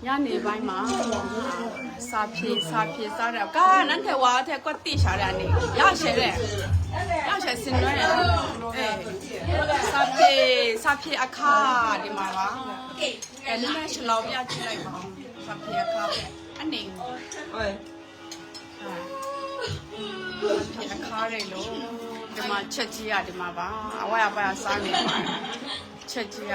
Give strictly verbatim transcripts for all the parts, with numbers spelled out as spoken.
ညနေပိုင်းမှာ စာဖြေ စာဖြေစားတဲ့ ကဲ နန်းထဲဝါထဲ ကွက်တိရှာတဲ့ အနေ ရရှိတယ် ရရှိစင်ရွယ် အဲ စာဖြေ စာဖြေအခါ ဒီမှာပါ ကဲ နည်းနည်းရှလောင်ပြကြည့်လိုက်ပါဦး စာဖြေအခါ အနေ အခါတွေလို့ ဒီမှာ ချက်ကြည့်ရ ဒီမှာပါ အဝါရပါရစားနေပါ ချက်ကြည့်ရ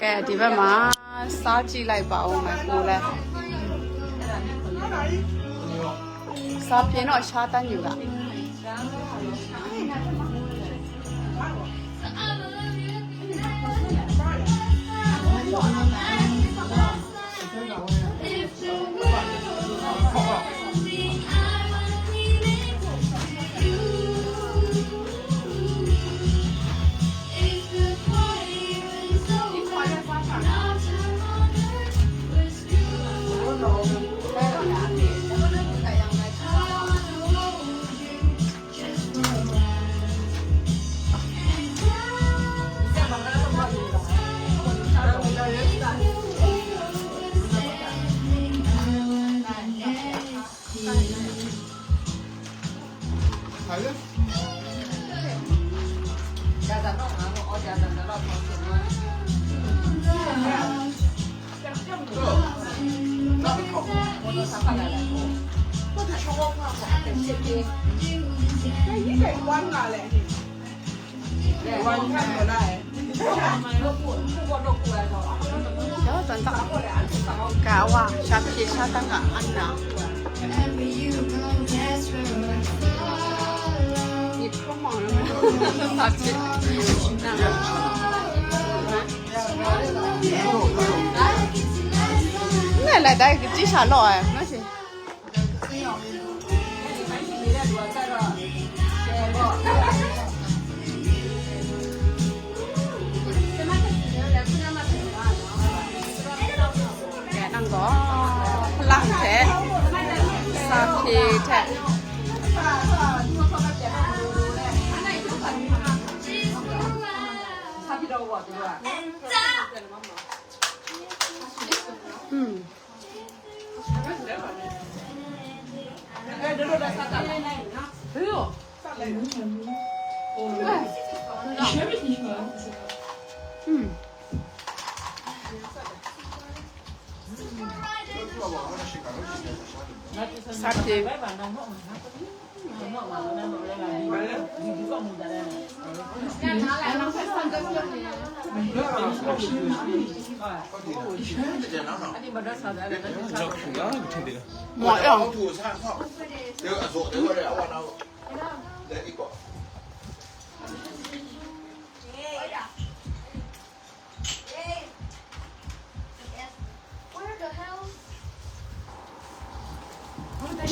ကဲ ဒီဘက်မှာ စားကြည့်လိုက်ပါဦးမယ် ကိုယ်လည်း စာပြင်တော့ ရှားတန်းယူတာ ကဝါ ရှာဖြေ ရှာတန်းက အနာ ဒီ promo နဲ့ လိုက်တိုင်း ကြည့်ရှာတော့ အဲ နော်ရှင်။ ကဲ နံၣ်ဂေါ ဖလံထက် စာဖြေထက် อืม อืม စာဖြေ မွတ်အောင်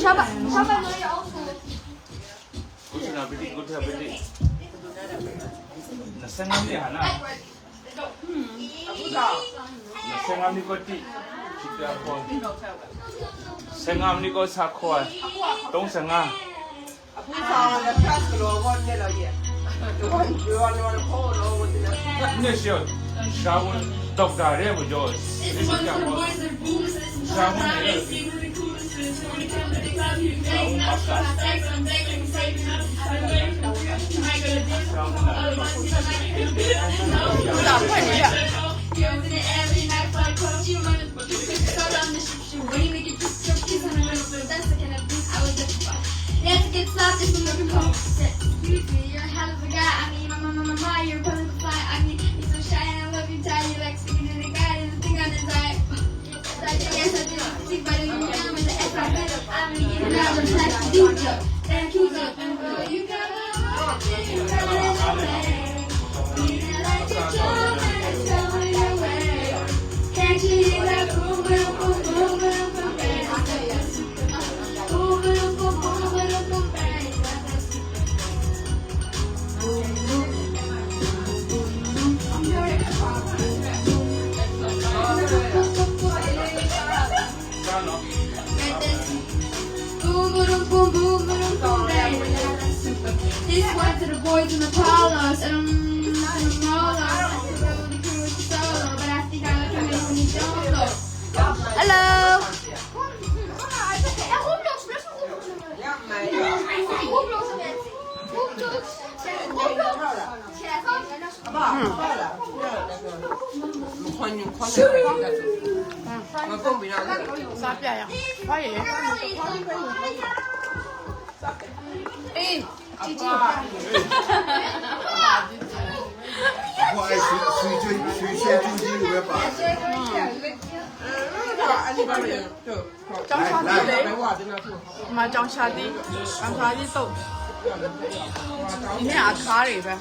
Shaba, shaba no ya ofu. Kuchina piti, kuchina piti. Na sengam ni hana. Na sengam ni koti. Chita ko. Sengam ni ko sa ko. Tong sengam. Ne sio, shawun doctor re mu jo. It's one of the boys that booze, that's why they seem really cool. When it comes to the club, you think I'm stuck, I'm begging, saving up, I'm waiting for you. I gotta dance with all of my team, like, no, no, no, no, no. Girls in the air, we night flight, close your mind, but you think it's all on the ship. When you make it just your kiss on the road, so that's the kind of beat I was looking for. Let's get started from the remote. Excuse me, you're a hell of a guy. I mean, my, my, my, my, my, you're a perfect fly. I mean, you're so shy and I love you, tie you like skin in the guy, and the thing I desire. Yes, I do. Think about it, you know, I'm in the F I B. I'm in the, I'm in the, thank you, though. Thank you, though. You got This one to the boys in the Palos and the Malos and the crew with the solo, but I think I look at me when you don't look. Hello. Chang sha di le. Ma chang sha di. Chang sha di to. Ini a kha re ba.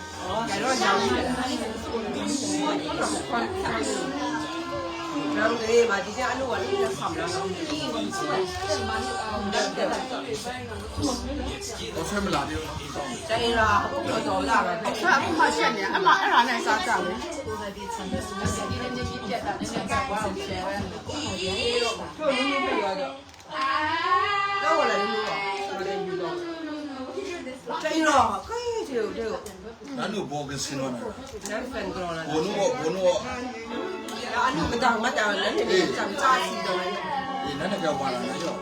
Nanu bo kin sin wana. Bo nu bo, bo nu bo. Eh, nanu kya wala na yo.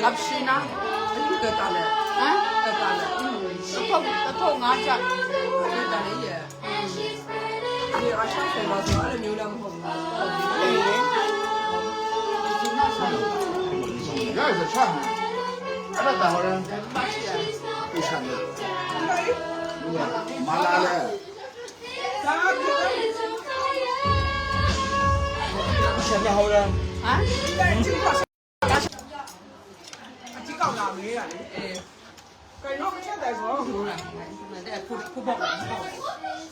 Lapshina. Hah? တစ်ထုပ် တစ်ထုပ်ငါးကျပ်။ ရရချာ။ အဲ့ဒါတောင်လည်းသိချင်တယ်။ မလာလဲ။ ဆရာဟောတာ။ ဟမ်။ အကြီးကောင်လာမေးတာလေ။ အဲ။ ကဲတော့မချက်တယ်ဆိုတော့။ ခုခုပေါ့။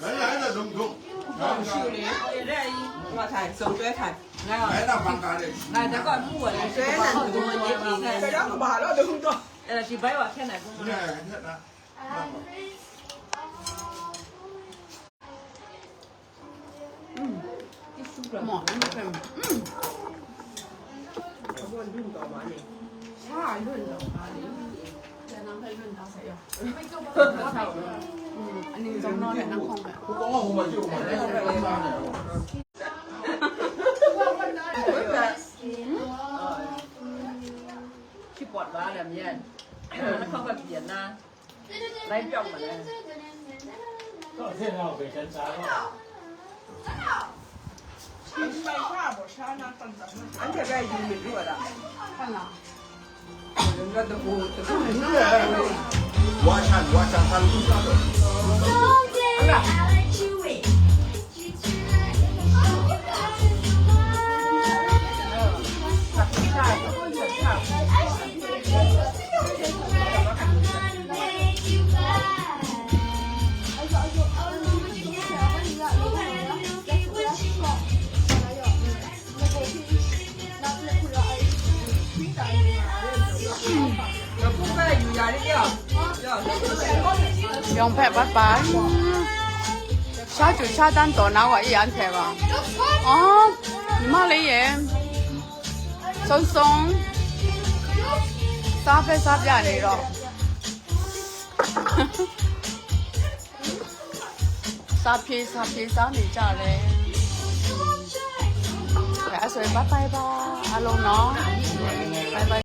ဘယ်ရလဲဒုံဒုံ။ ရှိလေ။ အဲ့ဒါကြီး။ ဟိုထိုင်စုံတွဲထိုင်။ ငါအဲ့ဒါဘန်ကားလေ။ ငါတကောက်မှုဝယ်လေ။ ဆွဲနေတယ်။ ကဲတော့မပါတော့ဒုံတော့။ အဲ့ဒါဒီဘက်ပါဖြတ်နိုင်ဘူး။ ညက်ညက်တာ။ อืม อืม อืม อันนี้จำนวนเนี่ยนะของแบบ ที่ปวดว่าเนี่ยมันเข้าไปเปลี่ยนนะ လိုက်ပြောင်းပါလား။ တော့ထည့်ထားအောင်ပဲတန်းစားတော့။ အန်တီကယူမလို့ရတာ။ ဟုတ်လား။ ငါတဘူတဘူ။ ဝါချန်ဝါချန်ဆန်းလူစားတော့။ ဟုတ်လား။ ရုံဖက်ဘတ်ပါ။ ရှားကျူရှားတန်းတော်နားဝါအီးအန်ဖဲပါ။ အော် ညီမလေးရဲ့ ဆုံးဆုံး စားပဲစားပြနေတော့ စားဖြေးစားဖြေးစားနေကြတယ်။ အဲဒါဆိုရင် bye bye ပါ အားလုံးနော်။ Bye bye.